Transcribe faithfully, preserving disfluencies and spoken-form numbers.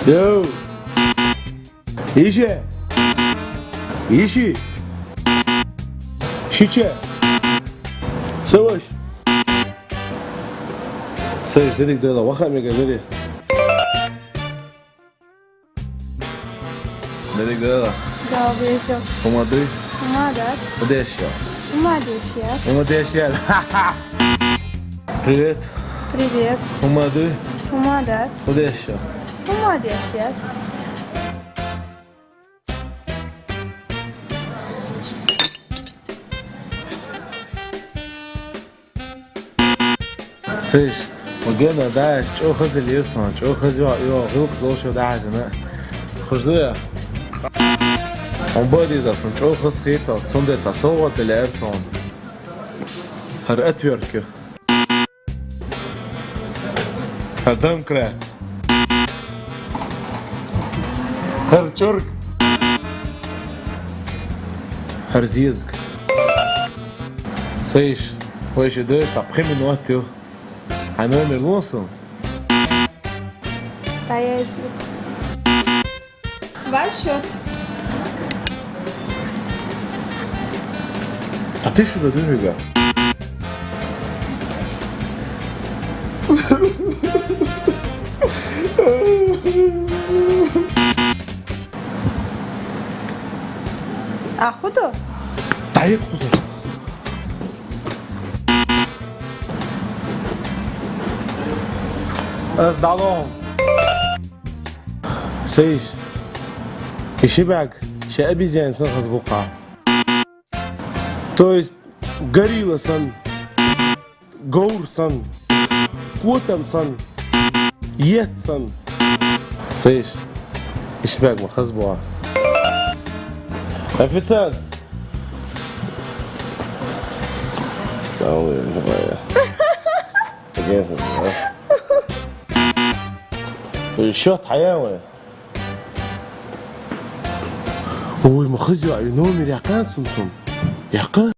Йоу! Иже! Иши! Шиче! Саваш! Саваш, дедик дойла, ваха мега дери. Дедик дойла. Да, весел. ХӀама дуй? ХӀама дац. Удеш я. ХӀама деш я. ХӀама деш я. Привет. Привет. ХӀама дуй? ХӀама дац. Удеш я. ХӀама деш я. Сеш, ма гена даш, чӀо хазил ирсан, чӀо хазил ю, ю, гӀулакх долчо дажана. Хуждуя. Он бодиза сун чӀо хаз хитал, цунде та совгӀат лер сон. ХӀар отвёртка. ХӀар домкрат. ХӀар чург. ХӀар зезг. Сеш, вай ше дой са пхи минут ю. А номер лун сун? Стояй, свет. Ваш счёт. А ты что, дурга? А худо? Дайык кузар. Аз далон. Сейш. Ишибаг, ше обезьян сан хазбука. То есть, горилла сан, гаур сан, котам сан, ет сан. Сейш. Ишибаг ма хазбуа. Официант. Салам, салам. Счёт хьаян вай? Ой, ма хаза, номер якъан сум сум. Якъан?